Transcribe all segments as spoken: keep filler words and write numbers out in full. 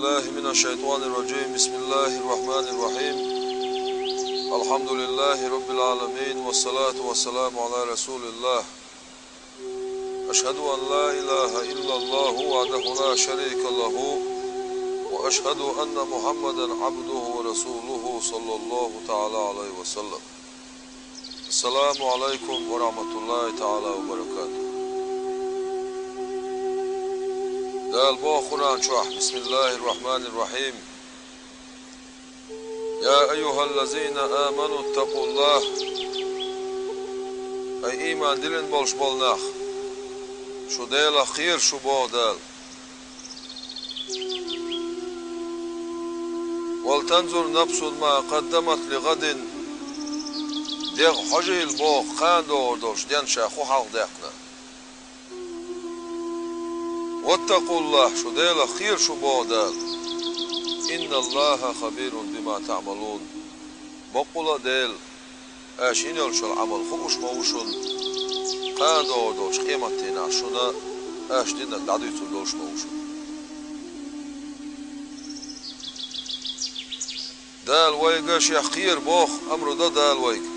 بالله من الشيطان الرجيم. بسم الله الرحمن الرحيم. الحمد لله رب العالمين، والصلاة والسلام على رسول الله. أشهد أن لا إله إلا الله وحده لا شريك له، وأشهد أن محمدا عبده ورسوله، صلى الله تعالى عليه وسلم. السلام عليكم ورحمة الله تعالى وبركاته. Дала боху Къуръан чохь: بسم الله الرحمن الرحيم. يا أيها الذين آمنوا اتقوا الله. Хьай ийман диллина болуш болу нах, шу Делах кхера шу, боху Дала. ولتنظر نفس ما قدمت لغد. ДегӀ хьожийла, боху, кхана догӀур долчу денна ша хӀун хьалха даьккхина. واتقوا الله, шу Делах кхера шу, боху Дала. إن الله خبير بما تعملون. Баккъала а Дела, аша йина йолчу Ӏамал хууш ма ву шуна, кхана догӀур долчу къематдийнахь шуна аша динарг дӀадуьйцур долуш ма ву шуна. Дала вайга Шех кхера боху, амру до Дала вайга.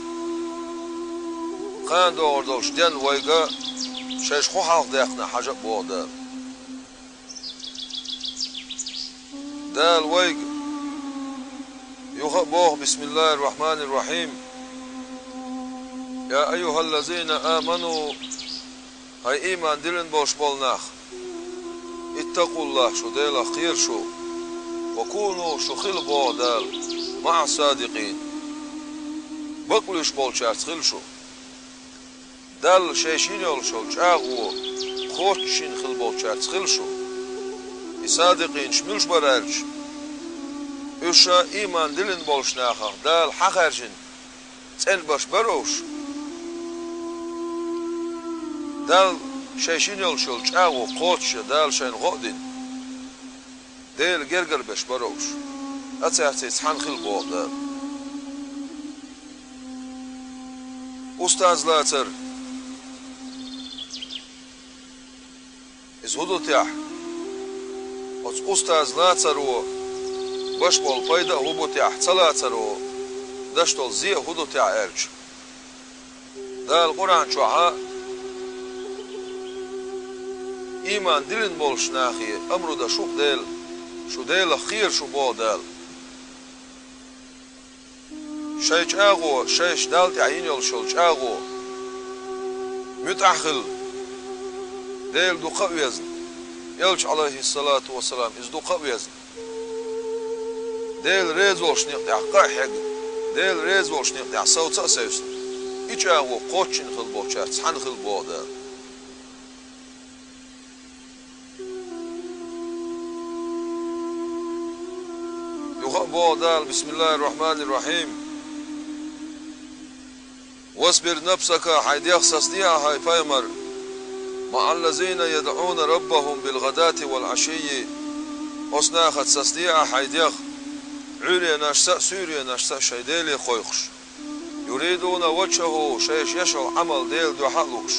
Кхана догӀур долчу денна вайга шайша хӀун хьалха даьккхина хьажа а, боху Дала. Дала вайга юха а боху: بسم الله الرحمن الرحيم. يا أيها الذين آمنوا. Хьай ийман диллина болуш болу нах, اتقوا الله, шу Делах кхера шу, وكونوا, шу хила, боху Дала, مع الصادقين, бакълуьйш болчаьрца хила шу. Далла шайша йина йолуш йолу чӀагӀо кхоччуш йина хила болчаьрца хила шу. И садикъинаш муьлш бара аьлча, уьш ша ийман диллина болуш нахах Дала хьахаьржина цӀена баш бара уьш. Далла шайша йина йолуш йолу чӀагӀо кхоччуш, Дала шайна гӀо а дина, Делан гергара беш бара уьш. Ткъа цаьрца цхьаьна хила, боху Дала. Устаз лацар. Иза хӀун ду техь? Оцу устаз лацаро беш болу пайда а хӀун бу техь, ца лацаро деш долу зе а хӀун ду техь аьлча, Дала Къуръан чохь а ийман диллина болуш нахе амру дан шу-кх Дела, шу Делах кхера шу, боху Дала. Шайн чӀагӀо, шайша Далла тӀехь йина йолуш йолу чӀагӀо муьтӀахь хила, Делан дукха а везна, Элча, Ӏалайхиссалату вассалам, иза дукха а везна, Делан реза волуш некъ тӀехь къа а хьегна, Делан реза волуш некъ тӀехь совца а севсна, и чӀагӀо кхоччуш йина хила болчаьрца цхьаьна хила, боху Дала. Юха а боху Дала: بسم الله الرحمن الرحيم. واصبر نفسك, хьайн дегӀ сацаде ахь, хьай пайхамар, مع الذين يدعون ربهم بالغداة والعشي. Оцу нахаца сацаде ахь хьайн дегӀ, Ӏуьйренашца а, суьйренашца а шайн Деле кхойкхуш. يريدون وجهه, шайша еш йолу Ӏамал Делан дуьхьа а лууш.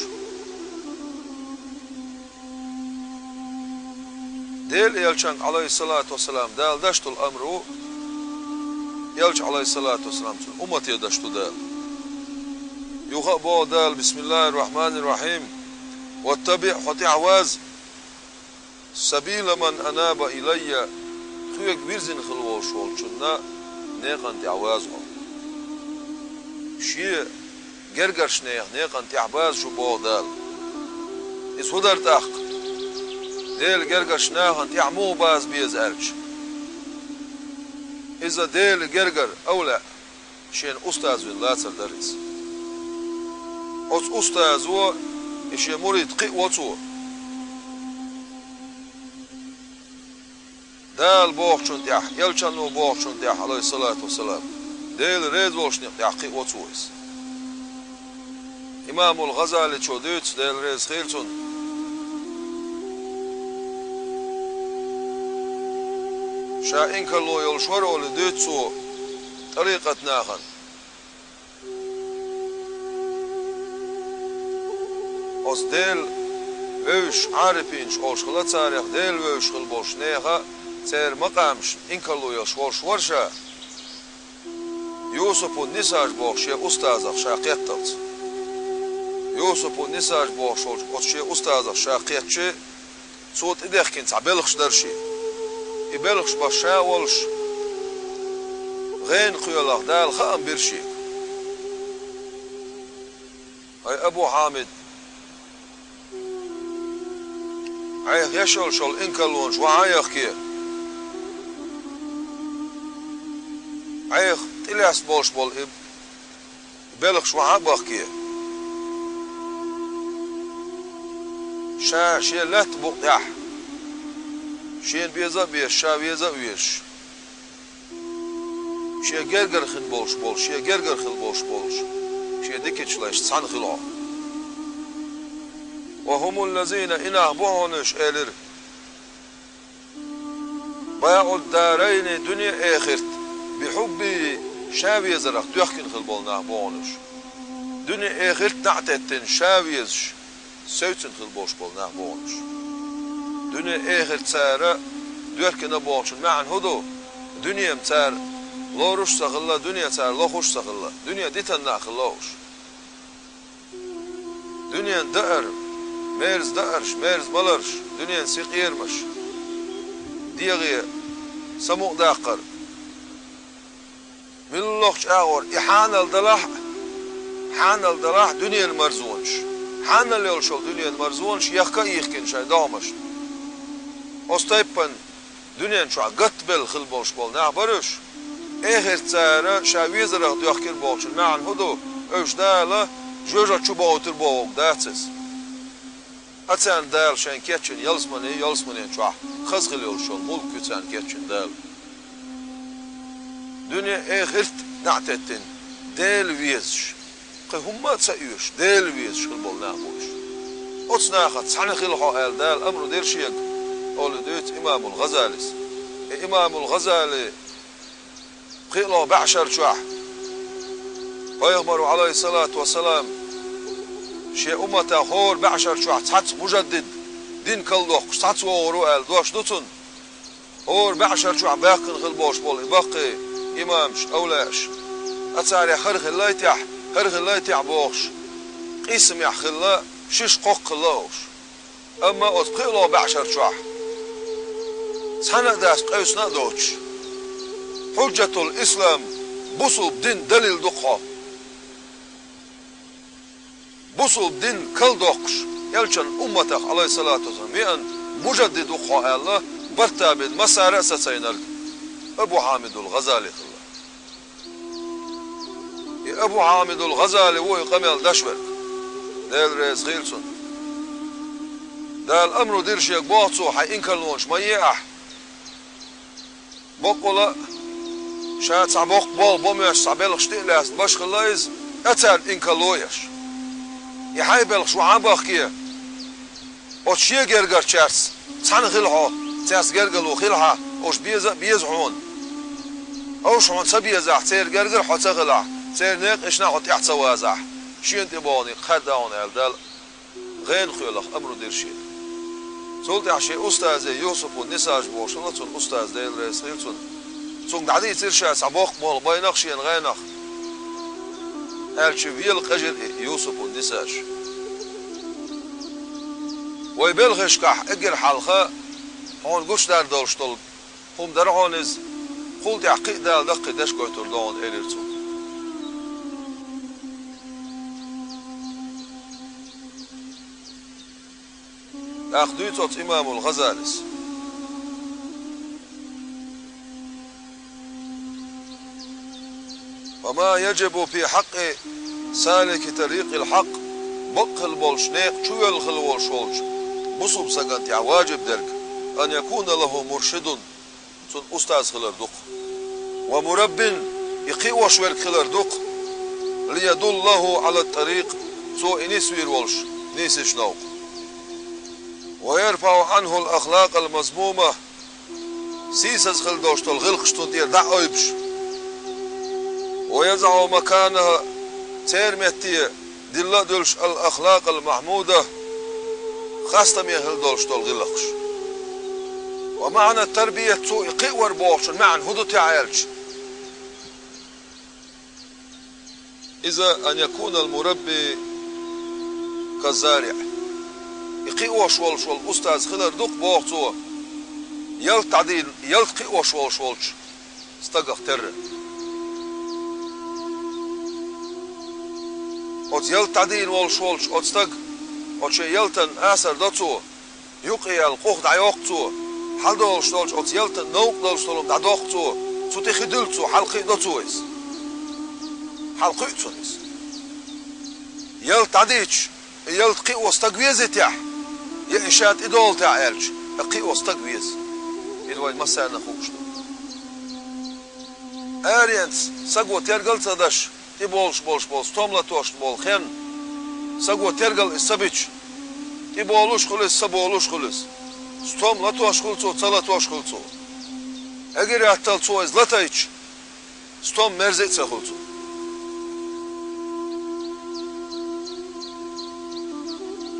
Делан Элчанга, Ӏалайхиссалату вассалам, Дала деш долу амру, Элча, Ӏалайхиссалату вассалам, цуьнан уммате деш ду Дала. Юха а боху Дала: بسم الله الرحمن الرحيم. واتبع, хьо тӀаьхьаваза, سبيل من أناب إلي, тхоьга вирзина хила волуш волчунна некъан тӀехь ваза хьо. Шен гергарчу нехан некъан тӀехь база шу, боху Дала. Иза хӀун дара тӀаккха? Делан гергарчу нахана тӀехь муха база беза аьлча, иза Делан гергара, овлаъ, шена устаз вина лацар дара иза. Оцу устазо и шен мурид кхиаво цо. Дала бохучун тӀехь, Элчано бохучун тӀехь, Ӏалайхиссалату вассалам, Делан реза волчу некъ тӀехь кхиаво цо иза. Имамул ГӀазаличо дуьйцу, Дела реза хила цунна, ша инкарло йолуш вара олий дуьйцу цо тӀарикъат нахана. Оцу Дела вевзаш, Ӏарипинаш олуш хила царех, Дела вевзаш хила болуш нехан Церан макъамашна инкарло йолуш волуш вара ша, Юсупун Нисаж бохуш шен устазах ша кхетталц. Юсупун Нисаж бохуш волчу оцу шен устазах ша кхетча, цо тӀедехкина цхьа белхаш дара шен. И белхаш бан ша волуш, гӀенах кхоьллах Дала хаам бира шега: «ХӀай Абу Хьамид, Ӏайха еш йолуш йолу инкарлонаш вахьа а яхке, Ӏайха тӀелаьцна болуш болу и белхаш вахьа а бахке, ша шен лаьтта букъа тӀехь, шена беза а безаш, ша веза а везаш, шен гергара хин болуш болуш, шен гергара хила болуш болуш, шен дикачу лайшца цхьаьна хила хьо». «Ва хӀумул лазина», и нах бу хьуна уьш, элира, «баӀуд дарайни», дуьне а, эхарт а, «бихьубби», ша везарах доьхкина хила болу нах бу хьуна уьш. Дуьне а, эхарт а дӀа а теттина, ша везаш, севцина хила болуш болу нах бу хьуна уьш. Дуьне а, эхарт а цара доьхкина бохучун маьӀна хӀун ду? Дуьне-м цара лоруш а ца хилла, дуьне цара лохуш а ца хилла, дуьне дитина нах хилла уьш. Дуьненан даар, мерза даарш, мерза маларш, дуьненан синкъерамаш, дегӀе самукъадаккхар, муьлххачу агӀор и хьанал далахь а, хьанал далахь а дуьненан марзонаш, хьанал йолуш йолу дуьненан марзонаш ехка а йихкина шайн догӀмашна. Оцу тайпана дуьнен чохь гатбелла хила болуш болу нах бара уьш. Эхарт а цара ша везарах доьхкира бохучун маьӀна хӀун ду? Уьш Дала жоьжахати чу бохуьйтур бохург дац иза. А царна Дала шайн кечйина ялсамани, ялсаманин чохь хаза хила йолуш йолу мулк ю царна кечйина Дала. Дуьне а, эхарт а дӀа а теттина, Дела везаш, кхин хӀумма а ца оьшуш, Дела везаш хила болу нах бу уьш. Оцу нахаца цхьаьна хила хьо аьлла, Дала амру дира шега, олу дуьйцу имамул ГӀазалис. И имамул ГӀазали пхоьалгӀа бӀешар чохь Пайхамаро, Ӏалайхиссалату вассалам, шен умматах хӀора бӀешар чохь цхьацца мужаддид, дин калдоккхуш цхьацца вогӀур ву аьлла дош ду цуьнан. ХӀора бӀешар чохь баьккхина хила болуш болу и баккхий имамаш, овлияаш, а царех хӀара хилла-й техь, хӀара хилла-й техь бохуш, къийсамехь хилла, шишша кхоккха хилла уьш. Амма оцу пхоьалгӀа бӀешар чохь цхьана а дац къевсина а доцуш, хьуджатул ислам, бусулба дин далил ду-кх хьо. Бусулба дин калдоккхуш, элчан умматах, Ӏалайхиссалату вассалам, веана мужаддид ву-кх хьо аьлла, барт а бина массара а сацайнарг Абу Хьамидул ГӀазали хилла. И Абу Хьамидул ГӀазали ву и къамел деш верг. Дела реза хуьлда цунна. Дала амру дира шега, боху цо: «Хьайн инкарлонаш ма е ахь». Баккъала а, ша цхьа боккха болх бан моьттуш цхьа белхаш тӀе а лаьцна башхалла иза, а царна инкарло еш. И хьайн белхаш вахьа а бахке, оцу шен гергарчаьрца цхьаьна хила хьо, цаьрца гергарло хила хьан, уьш беза а беза хьуна. Уьш хьуна ца безахь, церан гергара хьо ца хилахь, церан некъашна хьо тӀаьхьа ца вазахь, шена тӀебогӀунарг кхаьрда хьуна аьлла Дала гӀенах кхоьллах амру дира шега. Цул тӀаьхьа шен устазе, Юсупун Нисаж бохуш хилла цуьнан устаз, Дела реза хуьлда цунна. Цуьнга дӀадийцира ша цхьа боккха болх бан шена гӀенах, аьлча, вела къежира и Юсупун Нисаж. Вай белхашкахь эггара хьалха хьуна гучудар долуш долу хӀума дара хьуна иза, кхул тӀаьхьа кхин а Дала даккхий деш гойтур ду хьуна, элира цо. ТӀаккха дуьйцу оцу имамул ГӀазалис: «Ва ма яджибу фи хьакъи салики тарикъил хьакъ», бакъ хила болуш, некъа чу воьлла хила волуш волчу бусулба стагана тӀехь ваджиб дерг: «ан якуна лаху муршидун», цунна устаз хилар ду-кх. «Ва мураббин», и кхиош верг хилар ду-кх. «Лиядуллаху Ӏала тарикъ», цо и нисвийр волуш, нийсачу новкъа. «Ва ярфау Ӏанхул ахлакъал мазмума», сийсаза хила долуш долу гӀиллакхаш цунна тӀера дӀа а ойбуш. «Ва язау маканаха», церан метте дилла а дуьллуш, «ал ахлакъал махмуда», хастаме хила долуш долу гӀиллакхаш. ومعنى التربية, цо и кхиавар бохучун маьӀна хӀун ду те аьлча, إذا أن يكون المربي كالزارع. И кхиош волуш волу устаз хилар ду-кх, боху цо, ялта дӀадийна, ялта кхиош волуш волчу стагах терра. Оцу ялта дӀадийна волуш волчу оцу стага, оцу шен ялтан асар до цо, юкъаяьлла къух дӀайоккху цо, хьалдолуш долчу оцу ялтан новкъа долуш долу хӀума дӀадоккху цо, цу тӀе хи дуьллу цо, хьалакхиадо цо иза. Хьалакхуьу цунна иза. Ялта дӀадийча, и ялта кхио стаг везий те, я и ша тӀедолу те аьлча, и кхио стаг веза. Иза вайн массарна хууш ду. Аренца саго тергал а ца деш, тӀеболуш болуш болу стом латош болу хенна, саго тергал иза ца бича, тӀеболуш хуьлу иза, ца болуш хуьлу иза. Стом латош хуьлу цо, ца латош хуьлу цо. Эггара атталла цо иза латайча, стом мерза а ца хуьлу цунна.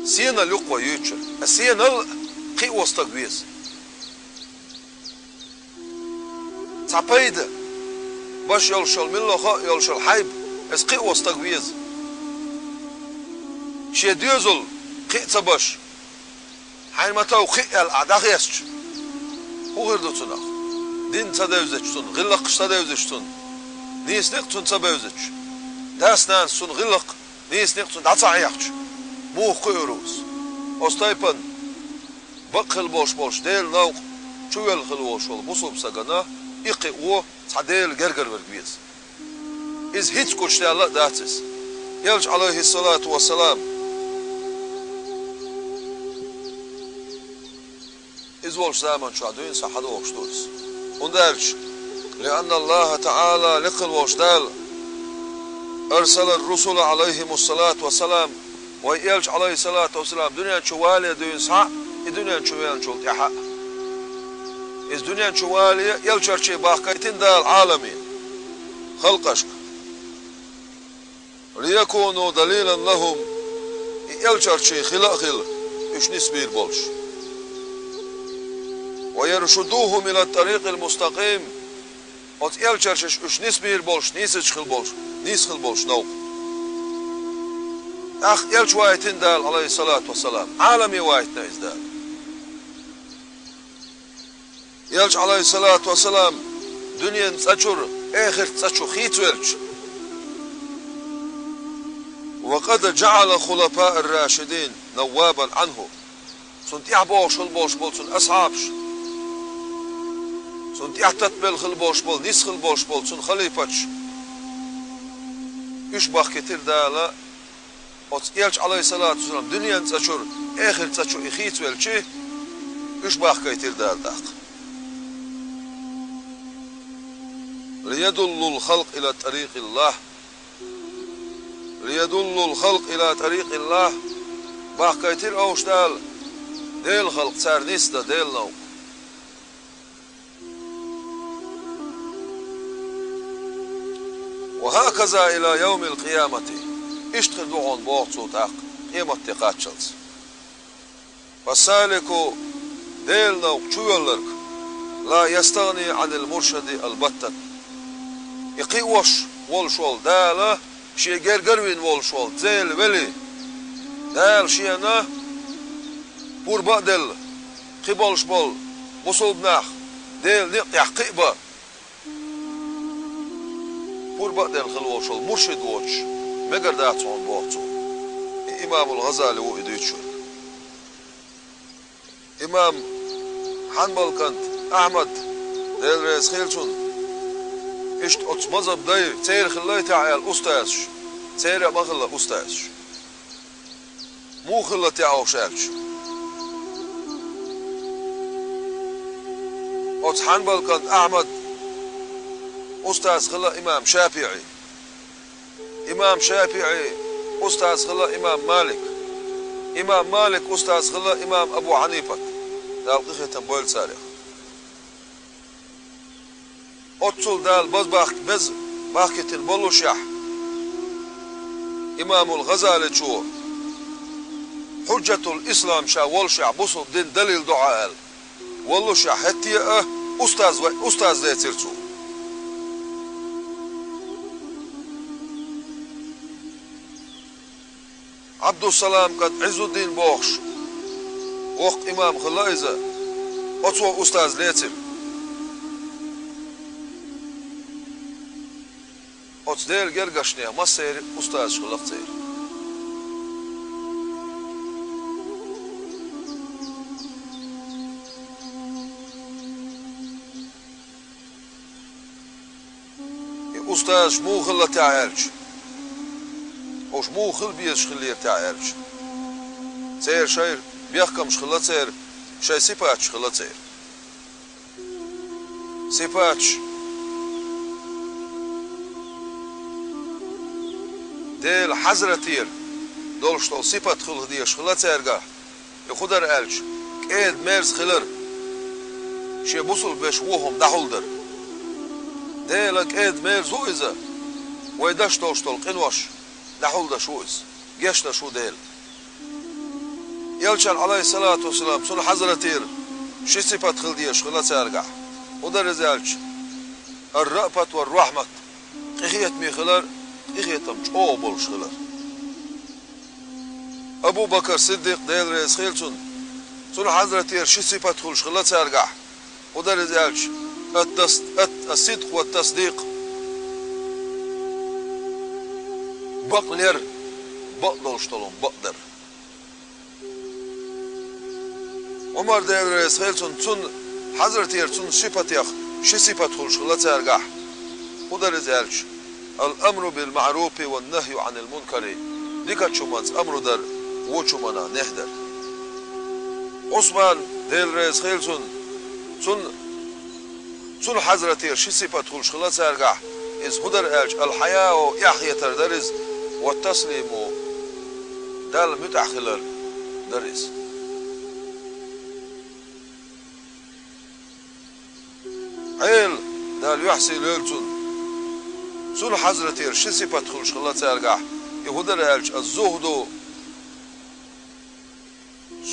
Сенал юккъе юьйцура. Сенал кхио стаг веза. Цхьа пайда беш йолуш йолу милла хаа йолуш йолу хьайба, иза кхио стаг веза. Шен доьзал кхиа ца беш, хьайна ма-тов кхиа аьлла ахь дӀахецча, хӀун хир ду цунах? Дин ца девзича цунна, гӀиллакхаш ца девзича цунна, нийса некъ цунна ца бевзича, дас-нанас цунна гӀиллакх, нийса некъ цунна дӀа ца Ӏехча, муха кхуьур ву иза? Оцу тайпана бакъ хила болуш болуш Делан новкъа чувелла хила волуш волу бусалба стагана и кхио цхьа Делан гергара верг веза. Иза хӀинца гучудаьлла а дац иза. Элча, Ӏалайхиссалату вассалам, иза волчу заман чохь дуьйна схьа хьадогӀуш ду иза. ХӀунда аьлча, لأن الله تعالى, лекха волчу Дала, أرسل الرسل عليهم الصلاة والسلام, вай элча, Ӏалайхиссалату вассалам, дуьнен чу вале дуьйна схьа, и дуьнен чу веанчул тӀаьхьа а. Иза дуьнен чу вале, элчарчий бахкийтина Дала Ӏаламийн халкъашка. ليكونوا دليلا لهم, и элчарчий хила а хила, уьш нисбийр болуш. ويرشدوهم إلى الطريق المستقيم, оцу элчарчаш уьш нисбийр болуш, нийсачу хила болуш, нийса хила болуш новкъа. ТӀаккха элча вайтина Дала, Ӏалайхиссалату вассалам, Ӏаламе вайтина иза Дала. Элча, Ӏалайхиссалату вассалам, дуьненан цӀа чуьра эхартан цӀа чу хийцавелча, وقد جعل خلفاء الراشدين نوابا عنه, цунна тӀаьхьа богӀуш хила болуш болу цуьнан асхьабаш, цунна тӀаьхьа тата белла хила болуш болу, нисса хила болуш болу цуьнан халифаташ, уьш бахкийтира Дала. Оцу элча, Ӏалайхиссалату вассалам, дуьненан цӀа чуьра эхартан цӀа чу и хийцавелча, уьш бахкийтира Дала тӀаккха. ليدلوا الخلق إلى طريق الله. ليدلوا الخلق إلى طريق الله. Бахкийтира уьш Дала, Делан халкъ цара нисдан Делан новкъа. وهكذا إلى يوم القيامة. Иштта хир ду хьуна, боху цо, тӀаккха къематде кхаччалц. فالسالك, Делан новкъа чувоьлларг, لا يستغني عن المرشد البتة. И кхиош волуш волу Дала, шен гергара вина волуш волу Дела велий, Дала шена пурба а делла, кхин болуш болу бусалба нах Делан некъа тӀехь кхиабан, пурба а делла хила волуш волу муршид воцуш мегар дац хьуна, боху цо. И имамул ГӀазали ву и дуьйцуш верг. Имам Хьанбал кӀант Ахьмад, Дела реза хила цунна, иштта оцу мазхӀаб дай, церан хиллай те аьлла устазаш, церан а ма хилла устазаш. Муха хилла те уьш аьлча? Оцу Хьанбал кӀант Ахьмад устаз хилла имам ШафиӀи. Имам ШафиӀи устаз хилла имам Малик. Имам Малик устаз хилла имам Абу Хьанифат. Дала къинхетам бойла царех. Оццул Дала базбахк-, беза бахкийтина боллушехь, имамул ГӀазаличо, хьуджатул ислам ша воллушехь, бусалба дин далил ду хьо аьлла, Валлахӏи, хӀетте а устаз ва-, устаз лецира цо. Ӏабдуссалам кӀант Ӏиззуддин бохуш, воккха имам хилла иза, оцо устаз лецира. Оцу Делан гергарчех массеран а устазаш хилла-кх церан. И устазаш муха хилла техьа аьлча, уьш муха хила безаш хиллера техьа аьлча, церан шайн бехкамаш хилла церан, шайн сипаташ хилла церан. Сипаташ. Делан хьазратера долуш долу сипат хила дезаш хилла цаьргахь, и хӀун дара аьлча, кӀеда-мерза хилар, шен бусулба вешан вон хӀума дӀахьулдар. Дела кӀеда-мерза ву иза, вай деш долуш долу къинош дӀахьулдеш ву иза, гечдеш ву Дела. Элчан, Ӏалайхиссалату вассалам, цуьнан хьазратера ши сипат хила дезаш хилла цаьргахь. ХӀун дара иза аьлча, ар-раъфат вар-рахьмат, къинхетаме хилар, къинхетам чӀогӀа болуш хилар. Абу Бакр Сиддикъ, Дела реза хила цунна, цуьнан хьазратера ши сипат хуьлуш хилла цаьргахь. ХӀун дара иза аьлча, ат-тас-, ат-, ас-сидкъ ва тасдикъ. Бакълер, бакъдолуш долу бакъдар. Ӏумар, Дела реза хила цунна, цуьнан хьазратера цуьнан сипатех ши сипат хуьлуш хилла цаьргахь. ХӀун дара иза аьлча, ал-амру бил-маъруфи ван-нахью Ӏанил-мункари, дикачу хӀуманца амру дар, вочу хӀуманах нахь дар. Ӏусман, Дела реза хила цунна, цуьнан, цуьнан хьазратера ши сипат хуьлуш хилла цаьргахь, иза хӀун дара аьлча, ал-хьаяу, эхь хетар дара иза, ва таслиму, Далла муьтӀахь хилар дара иза. Ӏела, Дала юьхь сий лойла цунна, цуьнан хьазратера ши сипат хуьлуш хилла цаьргахь, и хӀун дара аьлча, аз-зухду,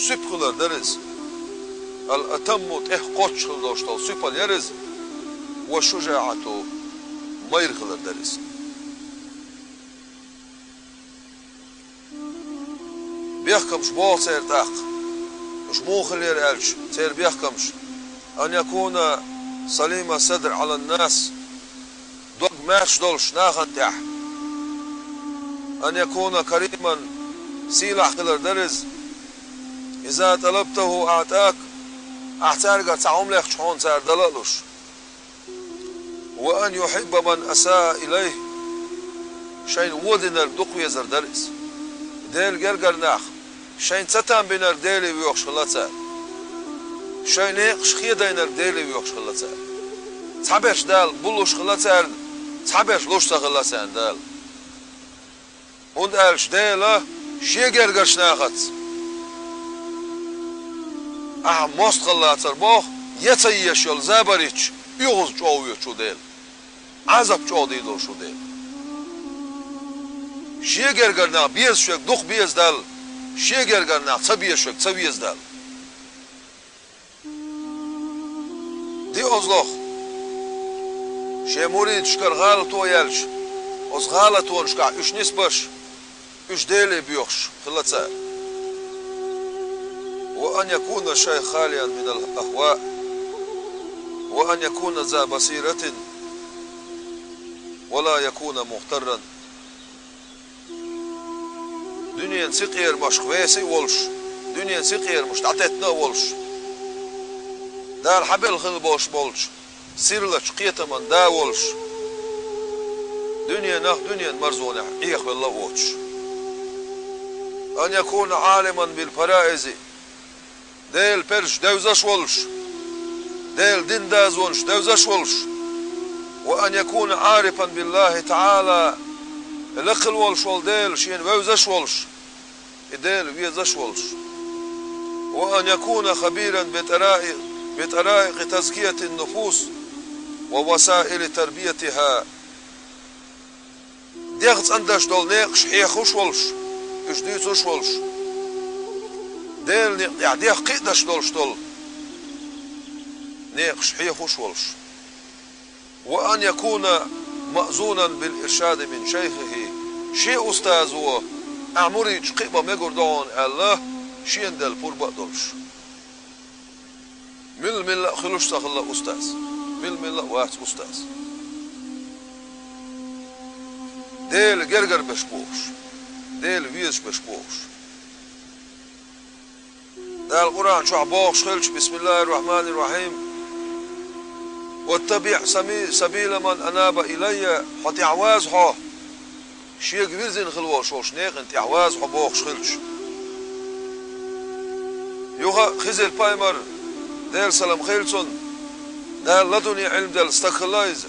суьпа хилар дара иза. Ал-атамму, тӀех кхоччуш хила долуш долу суьпал яра иза, ва шужаӀату, майра хилар дара иза. Бехкамаш боху церан тӀаккха. Уьш муха хилира аьлча, церан бехкамаш: ан якуна салима садр Ӏалан-нас, дог маьрша долуш нахана тӀехь. Ан якуна кариман, сийлахь хилар дара иза. Иза тӀалабтаху аӀтӀак, ахь цаьргара цхьа хӀума лехча, хьуна цара дала а луш. Ва ан юхьибба ман асаа илайхи, шайна вон динарг дукха везар дара иза. Делан гергара нах, шайна цатам бинарг Деле воьхуш хилла цара. Шайн некъаш хедайнарг Деле воьхуш хилла цара. Цхьаберш Дала буллуш хилла царна, цхьаберш луш ца хилла царна Дала. ХӀунда аьлча Дела Шен гергарчу нахаца, ахьа мостагӀалла лацар боху, я ца езаш йолу забар йитча, оьгӀаз чӀогӀа воьду шу Дела. Ӏазап чӀогӀа дийр долу шу Дела. Шен гергара нах безаш верг дукха беза Далла, Шен гергара нах ца безаш верг ца веза Далла. Ди оцу лоха. Шен муридашкара гӀалато яьлча, оцу гӀалатонашкахь уьш нисбеш, уьш Деле боьхуш хилла цара. Ва ан якуна шайх халиян минал ахва, ва ан якуна за басиратин, ва ла якуна мухтарран. Дуьненан синкъерамашка веса а волуш, дуьненан синкъерамаш дӀатеттина а волуш, Дала хьабелла хила болуш болчу сирлачу кхетаман да а волуш, дуьненах, дуьненан марзонех Ӏехавелла а воцуш. Ан якуна Ӏалиман бил фараизи, Делан пержаш девзаш волуш, Делан дин дазонаш девзаш волуш, ва ан якуна Ӏарифан биллахи таӀала, лакхал волуш волу Дела шена вевзаш волуш, и Дела везаш волуш, ва ан якуна хабиран битараи-, битараикъи тазкиятин нуфус ва васаили тарбиятиха. ДегӀ цӀандеш долу некъаш хьехуш волуш, уьш дуьйцуш волуш, Делан некъа тӀехь дегӀ кхиадеш долуш долу некъаш хьехош волуш. Ва ан якуна маъзунан бил иршади мин шайхихи, шен устазо ахь мурдаш кхиабан мегар ду хьуна аьлла, шена делла пурба а долуш. Милла-милла а хуьлуш ца хилла устаз. Милла-милла а вац устаз. Дела гергара беш бохуш. Дела везаш беш бохуш. Дала Къуръан чохь бохуш хилча, бисмиллахир-рахманир-рахим, «Ваттабиъ сами-, сабила ман анаба илайя», хьо тӀаьхьа ваза хьо, шега вирзина хила волуш волчу некъан тӀаьхьа ваза хьо бохуш хилча. Юха а Хизир-пайхамар, Делан салам хила цунна, Дала ладунни Ӏилма делла стаг хилла иза.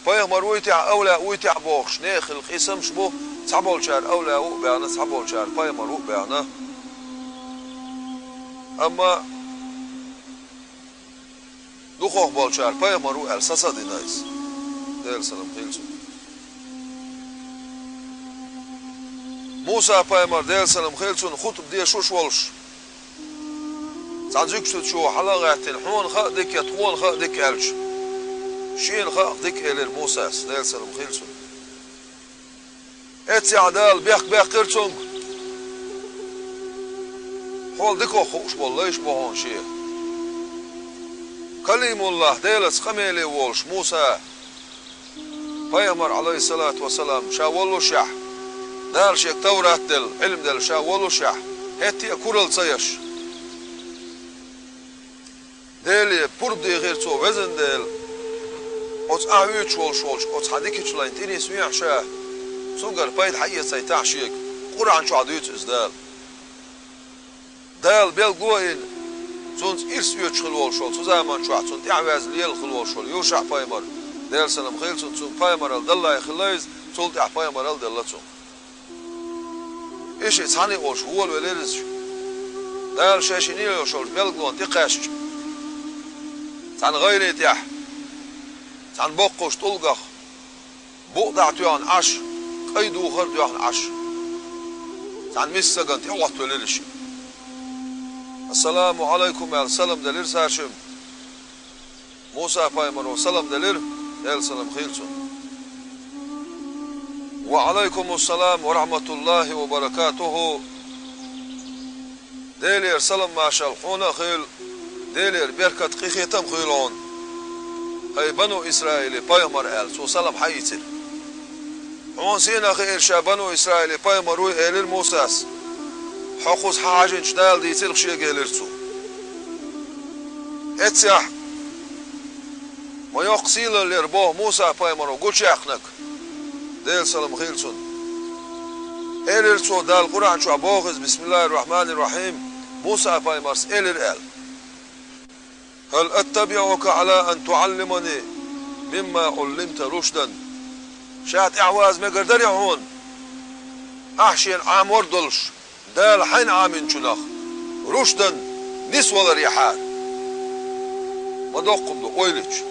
Пайхамар вуй техьа, авлаа вуй техьа бохуш, нехан хила къийсамаш бу, цхьаболчара авлаа ву а баьхна, цхьаболчара пайхамар ву а баьхна. Амма дукхах болчара пайхамар ву аьлла сацадина иза. Делан салам хила цунна. Муса-пайхамар, Делан салам хила цунна, хутба дешуш волуш, цхьана жуьгтичо хьала а гӀаьттина, хьуна хаа дика я тхуна хаа дика аьлча, шена хаа дика элира Мусас, Делан салам хила цунна. Эццехь Дала бехк баьккхира цуьнга. Хьол дикох хууш болу лайш бу хьуна шен. Калимуллах, Делаца къамеле волуш Муса, пайхамар, Ӏалайхиссалату вассалам, ша воллушехь, Дала шега Таврат делла, Ӏилма делла ша воллушехь, хӀетте а куралла ца еш. Деле пурба дийхира цо, везан Дела, оцу ахь вуьйцуш волуш волчу оцу хьан дикачу лайн тӀе нисвехьа ша, цуьнгара пайда хьаэцайтахьа шега, Къуръан чохь дуьйцу иза Дала. Дала билгало а йина, цуьнца ирс оьцуш хила волуш волу цу заман чохь цунна тӀаьхьаваьзна лела хила волуш волу Юша-пайхамар, Делан салам хила цунна, цуьнга пайхамаралла даллалц хилла иза, цул тӀаьхьа пайхамаралла делла цунна. И шиъ цхьаьна а олуш волавелира иза. Дала шайн шен лелош йолчу билгалонна тӀекхаьчча, цхьана гӀайре тӀехь, цхьана боккхачу тӀулгах, букъ дӀа а тоьхна Ӏаш, кӀайн духар а доьхна Ӏаш, цхьана миска стагана тӀе а хӀоттавелира и шиъ. «Ассаламу Ӏалайкум», – аьлла, салам делира цара шимма. Муса-пайхамаро салам делира, Делан салам хила цунна. «Ва Ӏалайкумуссалам ва рахьматуллахӀи ва баракатухӀу». Делера салам-маршалла хьуна а хуьлда, Делера беркат, къинхетам а хуьлда хьуна. ХӀай бану Исраилан пайхамар, аьлла, цо салам хьаийцира. Хьуна сенах хиира ша бану Исраилан пайхамар вуй, элира Мусас. Хьо кхуза хьан хьажийначу Дала дийцира шега, элира цо. Эццехь ма йоккха сийлаллера боху Муса-пайхамаро гучуяьккхинарг, Делан салам хила цунна. Элира цо, Дала Къуръан чохь боху иза, бисмиллахӀир-рахьманир-рахьим, Муса-пайхамарс элира аьлла: «ХӀал аттабиӀука Ӏала ан туӀаллимани мимма Ӏуллимта рушдан». Ша тӀаьхьаваза мегар дарий хьуна, ахь шена Ӏамор а долуш, Дала хьайна Ӏаминчунах, рушдан, нисваларехьара. Ма доккха хӀума ду, ойла йича.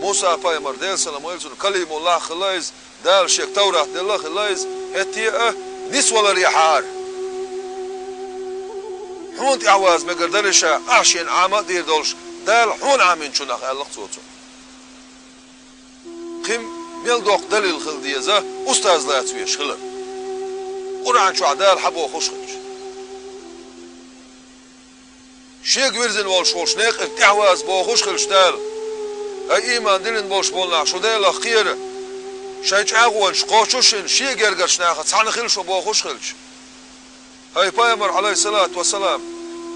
Муса-пайхамар, Делан салам хила цунна, калимуллах хилла иза, Дала шега Таврат делла а хилла иза, хӀетте а нисваларехьара. Хьуна тӀаьхьаваза мегар дарий ша, ахь шена Ӏама а дийр долуш, Дала хьуна Ӏаминчунах, аьлла-кх цо цунна. Кхин мел доккха далил хила деза устаз лаца везаш хилар, Къуръан чохь Дала хьан бохуш хилча. Шега вирзина волуш волчу некъан тӀаьхьаваза бохуш хилча Дала: «ХӀай, ийман диллина болуш болу нах, шу Делах кхера, шайн чӀагӀонаш кхочушшина шен гергарчу нахах цхьаьна хила шу», бохуш хилча. ХӀай пайхамар, Ӏалайхиссалату вассалам,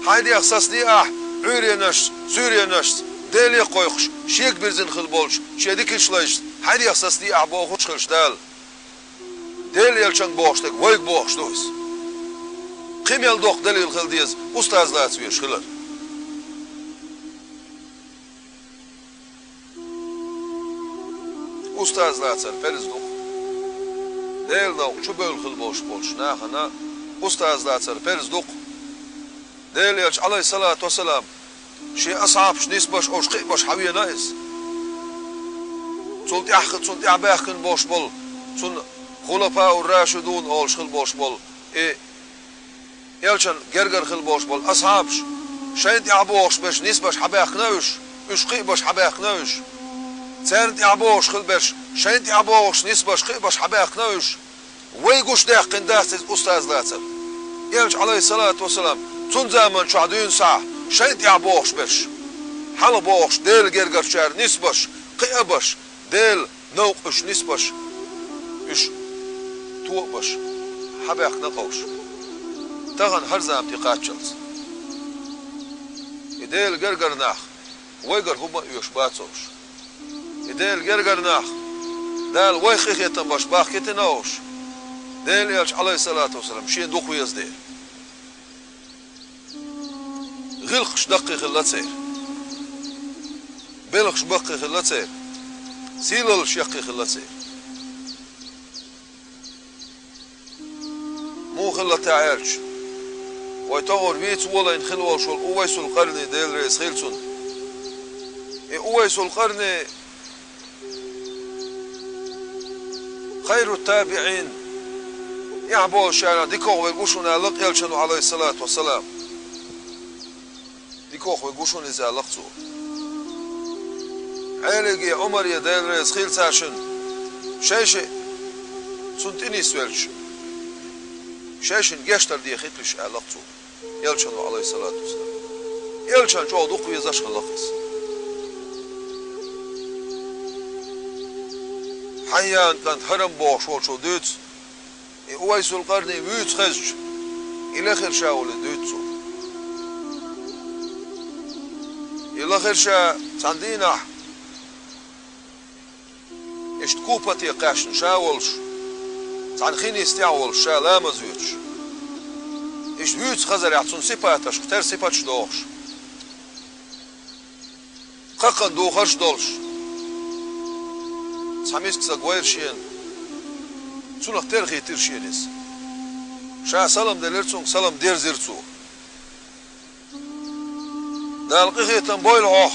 хьайдех сацадеа ахь Ӏуьйренашца, суьйренашца, Деле а кхойкхуш, шега бирзина хила болчу шен дикачу лайшца, хьайдех сацадеа ахь бохуш хилча Дала. Делан элчанга бохуш дерг вайга бохуш ду иза. Кхин мел доккха далил хила деза устаз лаца везаш хилар. Устаз лацар парз ду-кх. Делан новкъа чубевлла хила болуш болчу нахана устаз лацар парз ду-кх. Делан элча, Ӏалайхиссалату вассалам, шен асхьабаш нисбеш, уьш кхиабеш хьавеана иза. Цул тӀаьхьа, цунна тӀаьхьа баьхкина болуш болу, цунна хулафаур-рашидун олуш хила болуш болу, и элчан гергара хила болуш болу асхьабаш, шайна тӀаьхьа бохуш берш нисбеш хьабаьхкина уьш. Уьш кхиабеш хьабаьккхина уьш. Царна тӀаьхьа богӀуш хила берш, шайна тӀаьхьа богӀуш нисбеш кхиабеш хьабаьккхина уьш. Вай гучадаьккхина дац иза устаз лацар. Элча, Ӏалайхиссалату вассалам, цун заман чохь дуьйна схьа шайна тӀаьхьа богӀуш берш, хьалха богӀуш Делан гергарчара нисбеш, кхиабеш, Делан новкъа уьш нисбеш, уьш тоъабеш, хьабаьккхина-кх уьш. Тахана хӀара зама тӀекхаччалц. И Делан гергара нах вайгара хӀумма а оьшуш бац уьш. И Делан гергара нах, Дала вайх къинхетам беш бахкийтина уьш, Делан Элча, Ӏалайхиссалату вассалам, шена дукха веза дела. ГӀиллакхаш даккхий хилла церан. Белхаш баккхий хилла церан. Сийлаллаш яккхий хилла церан. Муха хилла те аьлча, вай тохара вийца волийна хилла волуш волу Увайсул Къарни, Дела реза хийла цунна. И Увайсул Къарни хайру табиӀин, эхь болчарах дикох верг ву шуна аьлла-кх Элчано, Ӏалайхиссалату вассалам. Дикох верг ву шуна иза аьлла-кх цо. Ӏелиге, Ӏумаре, Дела реза хийла царна, шайшиъ цунна тӀе нисвелча, шайшинна гечдар дехийта уьш аьлла-кх цо. Элчано, Ӏалайхиссалату вассалам. Элчанна чӀогӀа дукха везаш хилла-кх иза. Хьайян кӀант ХӀарам бохуш волчо дуьйцу, и Увайсул Къарни вуьйцу хезча, и лехира ша волу дуьйцу цо. И лахара ша цхьана дийнахь, иштта Купате кхаьчна ша волуш, цхьана хин йистехь волуш ша ламаз воьдуш. Иштта вуьйцу хазарехь цунна сипаташка тера сипаташ дохуш, кхакхан духарш долуш, цхьа миска стаг вайра шена, цунах тера хийтира шена иза. Ша салам делира цуьнга, салам дерзира цо. Дала къинхетам бойла хьох,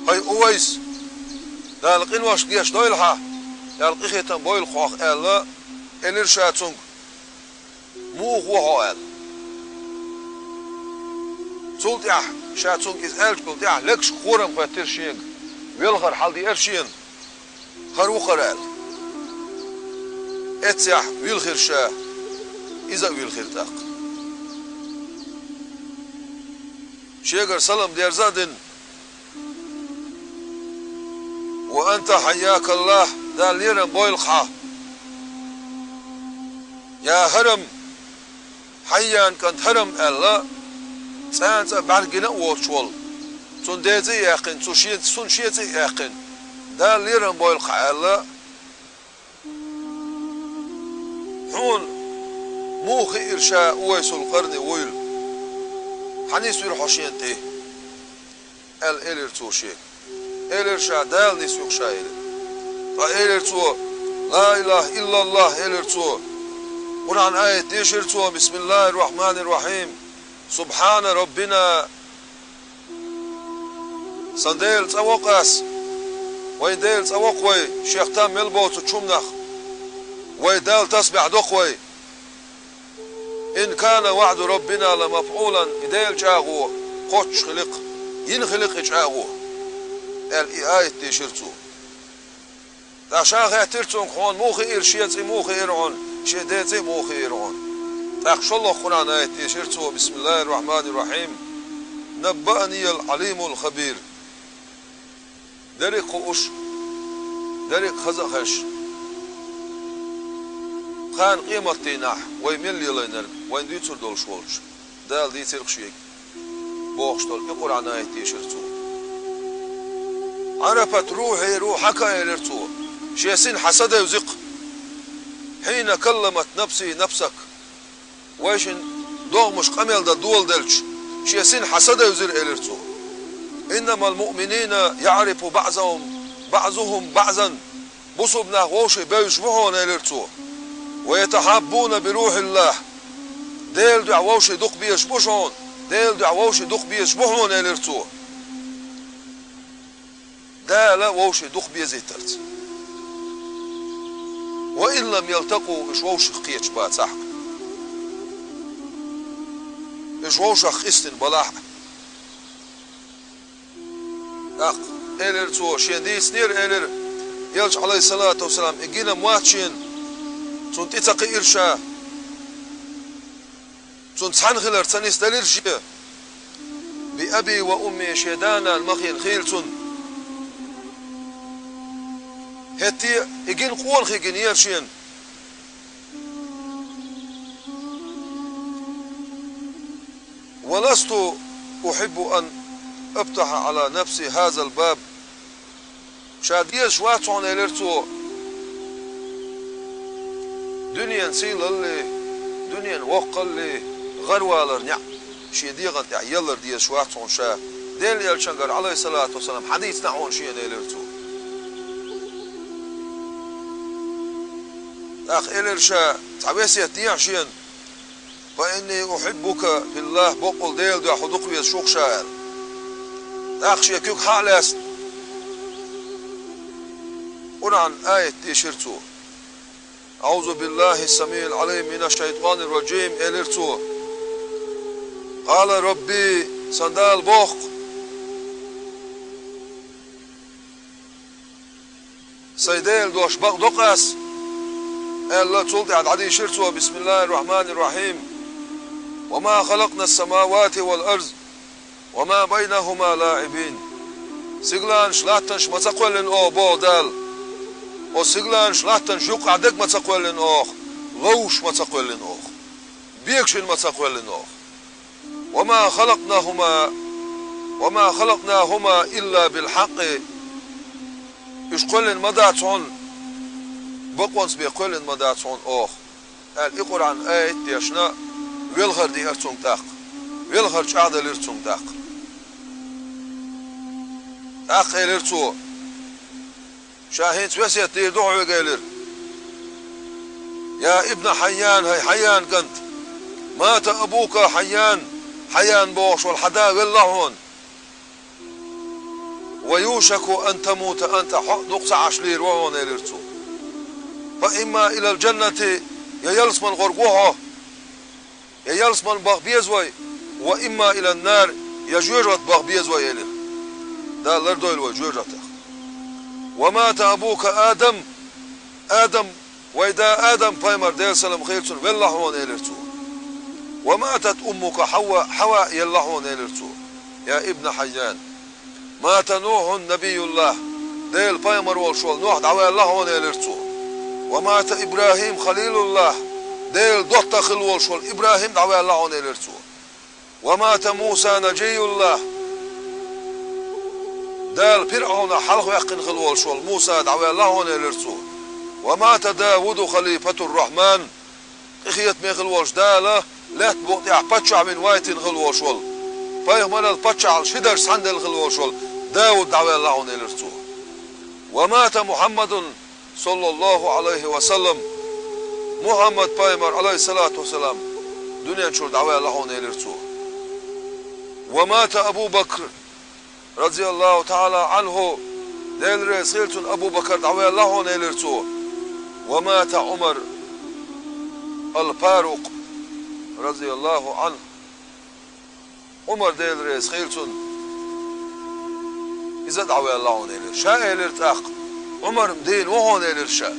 хӀай Увайс! Дала къиношна гечдойла хьан, Дала къинхетам бойла хьох, аьлла, элира ша цуьнга, муха ву хьо аьлла. Цул тӀаьхьа, ша цуьнга иза аьллачул тӀаьхьа, легашка хорам хоьттира шега, велхар хьаладеара шена, хӀара ву-кх хӀара аьлла. Эццехь вилхира ша, иза а вилхира тӀаккха. Шегара салам дерза а дина: «Ва анта хьайякаллахӀ, Дала лерам бойла-кх хьан. Я ХӀарам, Хьайян кӀант ХӀарам», аьлла, цӀанца а бӀаьргина а воцуш волу, цунна ден цӀе а яьккхина, цу шен, цунна шен цӀе а яьккхина, Дала лерам бойла-кх хьан аьлла, хьуна муха хиира ша Увайсул Къарни вуйла? Хьан нисвира хьо шена тӀе? аьлла, элира цо шега. Элира ша: «Дала нисву-кх ша», — элира. Ткъа элира цо: «Ла илахӀа иллаллахӀ», — элира цо. Къуръан аят дешира цо: «Бисмиллахир рахманир рахим. Субхана раббина». Сан Дела цӀа воккху ас. Вайн Дела цӀа воккху вай, шех там мел боцучу хӀуманах. Вай Далла тасбихь доккху вай. «Ин кана ваӀду раббина ла мафӀулан», и Делан чӀагӀо кхоччуш хили-кх, йина хили-кх и чӀагӀо, аьлла, и аят дешира цо. ТӀаккха ша хаьттира цуьнга: «Хьуна муха хиира шен цӀе, муха хиира хьуна, шен ден цӀе муха хиира хьуна?» ТӀаккха шолгӀа Къуръан аят дешира цо: «Бисмиллахир рахманир рахим. Наббаъаниял Ӏалимул хабир». Дерриг а хууш, дерриг а хаза а хезаш, кхана къематдийнахь вай мел лелийнарг, вайна дуьйцур долуш волчу Дала дийцира-кх шега, бохуш долу и Къуръан аят дешира цо. «Ӏарафат рухьи рухьака», — элира цо. Шен сина хьан са девзи-кх. «Хьина калламат нафси нафсак». Вайшин догӀмаш къамел дан доладелча, шен сина хьан са девзира, элира цо. «Иннамал муъминина яӀрифу баъзахум, баъзухум баъзан». Бусулба нах вовшийн бевзаш бу хьуна, элира цо. «Ва ятахьаббуна би рухьиллахӀ». Делан дуьхьа вовшийн дукха безаш бу шуна. Делан дуьхьа вовшийн дукха безаш бу хьуна, элира цо. Дала вовшийн дукха безийтарца. «Ва ин лам ялтакъу», уьш вовшах кхеташ бацахь а, уьш вовшах къистина балахь а, ТӀаккха элира цо, шен дийцинера, элира, Элча, Ӏалайхиссалату вассалам, и гина мотташ шена, цунна тӀе ца кхиира ша, цунна цхьаьна хилар ца нисделира шен. Би аби ва умми, шен да-нана махийна хийла цунна. ХӀетте а и гина къонахий гинера шена. Ва ласту ухьиббу ан афтахьа Ӏала нафси хьазал баб. Ша дезаш вац хьуна, элира цо, дуьненан сийлаллий, дуьненан воккхаллий гӀарвалар неӀ шен дегӀан тӀехь еллар дезаш вац хьуна ша, Делан Элчангара, Ӏалайхиссалату вассалам, хьадийцина хьуна шена, элира цо. ТӀаккха элира ша, цхьа весет дехьа шена, фа инни ухьиббука филлахӀ, боккъал Делан дуьхьа хьо дукха везаш ву-кх ша, аьлла. ТӀаккха шен куьг хьа а лаьцна, Къуръан аят дийшира цо. АӀузу биллахӀи ссамиӀил Ӏалим мина шшайтӀани рражим, элира цо. Къала Рабби, сан Дала боху-кх. Сайн Делан дош бакъдо-кх ас, аьлла, цул тӀаьхьа дӀадийшира цо: бисмиллахӀир рахьманир рахьим. Ва ма халакъна ссамавати вал арз ва ма байнахӀума лаӀибин. Сигаланаш, латтанаш ма ца кхоьллина оха, боху Дала. Оцу сигаланаш, латтанаш юккъахь дерг ма ца кхоьллина оха, ловш ма ца кхоьллина оха, бегашина ма ца кхоьллина оха. Ва ма халакънахӀума, ва ма халакънахӀума илла билхьакъкъи. Уьш кхоьллина ма дац хьуна, бакъонца бен кхоьллина ма дац хьуна оха, аьлла, и Къуръан аят дешна, велхар диара цунга тӀаккха. Велхар чӀагӀделира цунга тӀаккха. ТӀаккха элира цо: ша хӀинца весет дийр ду хьоьга, элира. Я ибна Хьайян, хӀай Хьайян кӀант, мата абука Хьайян, Хьайян бохуш волу хьан да велла хьуна. Ва юшаку ан тамута анта, хьо а дукха ца Ӏаш лийр ву хьуна, элира цо. Фа имма илал джаннати, я ялсаман гӀорг ву хьо, я ялсаман баха беза вай, ва имма илан нар, я жоьжахати баха беза вай, элира. Дала лардойла вай жоьжахатех. Ва мата абука Адам, Адам, вай да Адам-пайхамар, Делан салам хуьлда цунна, велла хьуна, элира цо. Ва матат уммука Хьавва, Хьава елла хьуна, элира цо. Я ибна Хьайян, мата Нухьун набиюллахӀ, Делан пайхамар волуш волу Нухь дӀаваьлла хьуна, элира цо. Ва мата ИбрахӀим халилуллахӀ, Делан доттагӀа хилла волуш волу ИбрахӀим дӀаваьлла хьуна, элира цо. Ва мата Муса нажийюллахӀ, Дала ПирӀавнах хьалхаваьккхина хилла волуш волу Муса дӀаваьлла хьуна, элира цо. Ва мата Давуду халифатур-Рахьман, къинхетаме хилла волуш Дала лаьттан букъа тӀехь паччахь вина вайтина хилла волуш волу, пайхамарал паччахьал ши дарж цхьаьна делла хилла волуш волу Давуд дӀаваьлла хьуна, элира цо. Ва мата Мухьаммадун, саллаллахӀу Ӏалайхи ва саллам, Мухьаммад-пайхамар, Ӏалайхиссалату вассалам, дуьнен чуьра дӀаваьлла хьуна, элира цо. Ва мата Абу Бакр, разияллахӀу таӀала ӀанхӀу, Дела реза хила цунна, Абу Бакр дӀаваьлла хьуна, элира цо. Ва мата Ӏумар ал-Фарукъ, разияллахӀу ӀанхӀу, Ӏумар, Дела реза хила цунна, иза дӀаваьлла хьуна, элира. Ша элира тӀаккха: Ӏумар-м дийна ву хьуна, элира ша.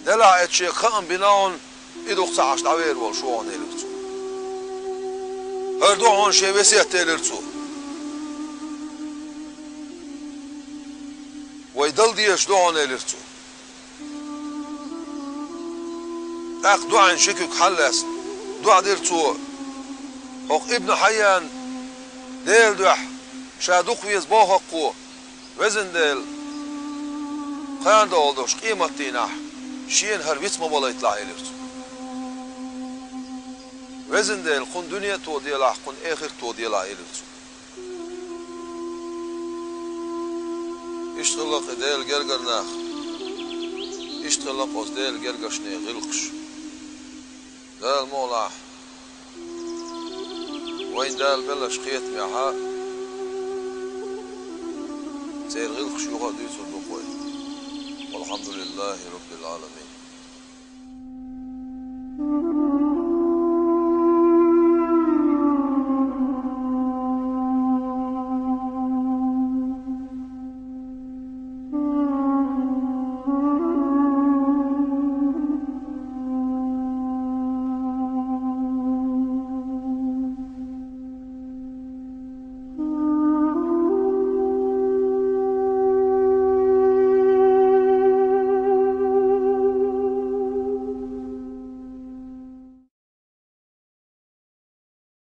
Делахь эцу шега хаам бина хьуна, и дукха ца Ӏаш дӀавер волуш ву хьуна, элира цо. ХӀара ду хьуна шен весет, элира цо. Вай дала дезаш ду хьуна, элира цо. ТӀаккха дуьхьал ши куьг хьаллаьцна, дуьхьал дира цо хӀокху Ибн Хьайян, Делан дуьхьа ша дукха веза боху-кх кхо, Везан Дела, кхана догӀу долуш къематдийнахь шена хӀара виц ма валайталахь, элира цо. Везан Дела, кхунна дуьне а тоделахь, кхунна эхарт а тоделахь, элира цо. Иштта хилла-кх и Делан гергара нах, иштта хилла-кх оцу Делан гергарчийн гӀиллакхаш. Дала мукъ лахь, вайна Дала беллачу кхетамехь церан гӀиллакхаш юха а дуьйцур ду-кх вай. Валхьамдулиллахи Раббил Ӏаламин.